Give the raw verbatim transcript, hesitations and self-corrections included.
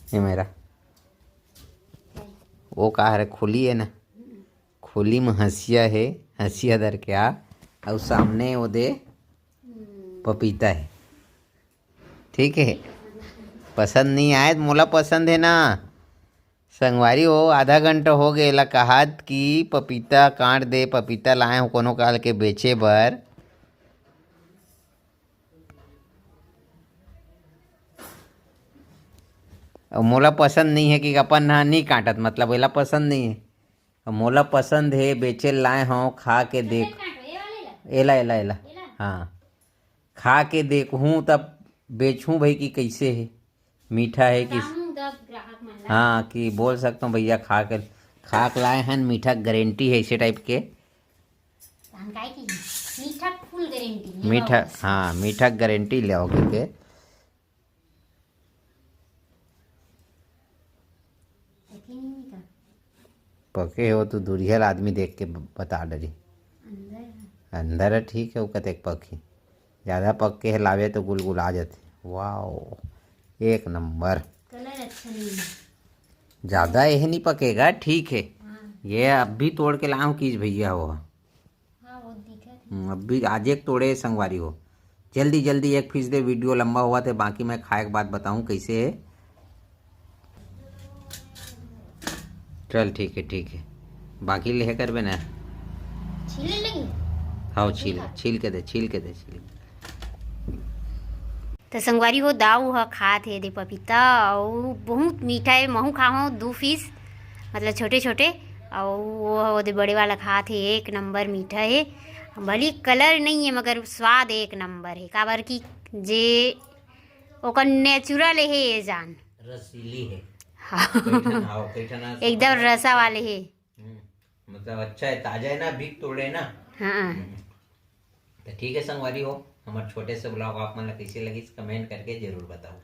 ये मेरा, वो का हरे, खोली है ना, खोली में हंसिया है, हंसिया धर के आ, और सामने वो दे पपीता है, ठीक है। पसंद नहीं आए तो मोला पसंद है ना। संगवारी हो, आधा घंटा हो गए ला कहत कि पपीता काट दे, पपीता लाए हो कोनो काल के बेचे बर। अब मोला पसंद नहीं है कि अपन ह नहीं काटत, मतलब एला पसंद नहीं है। अब मोला पसंद है, बेचे लाए हो, खा के देख। एला, एला, एला। हाँ, खा के देखूं तब बेचूं भाई कि कैसे है, मीठा है कि, हाँ, कि बोल सकता हूँ भैया, खा के, खा के लाए हैं, मीठा गारंटी है, इसे टाइप के। मीठा फुल गारंटी है मीठा बाबा। हाँ, मीठा गारंटी ले आओगे के। पके हो तो दुरिया ला आदमी देख के ब-, बता डरी। अंदर है ठीक है, वो कतेक पकी। ज़्यादा पक के है लावे तो गुलगुला जाते। वाओ, एक नंबर। कलर अच्छा नहीं है। ज़्यादा यह नहीं पकेगा, ठीक है। हाँ। ये अब भी तोड़ के लाऊं कीज भैया हो। हाँ, वो दिखत है। हम्म, अब भी आज एक तोड़े संगवारी हो। जल्दी जल्दी एक पीस दे, वीडियो लंबा हुआ थे, बाकी मैं खाए के बाद बताऊं कैसे है। चल ठीक है, ठीक है, बाकी ले करबे ना। छीले लेंगे। हाँ, छील, छील के दे, छील के दे, छील के। तो संगवारी हो, दाऊ ह खात हे दे पपीता, अउ बहुत मीठा है। महू खाहूँ दू पीस, मतलब छोटे छोटे, अउ वो ओदे बड़े वाला खात हे, एक नंबर मीठा है। भली कलर नहीं है मगर स्वाद एक नंबर है, काबर कि जे ओकर नेचुरल है ये जान। रसीली है। हाँ। कई ठन, हाँ, कई ठन ऐसा एकदम होता है। रसा वाले है। हम्म, मतलब अच्छा है, ताजा है ना, अभी तोड़े ना। हाँ। हम्म। तो ठीक है संगवारी हो, हमारे छोटे से ब्लॉग आप मन ला कैसे लगिस, कमेंट करके जरूर बताओ।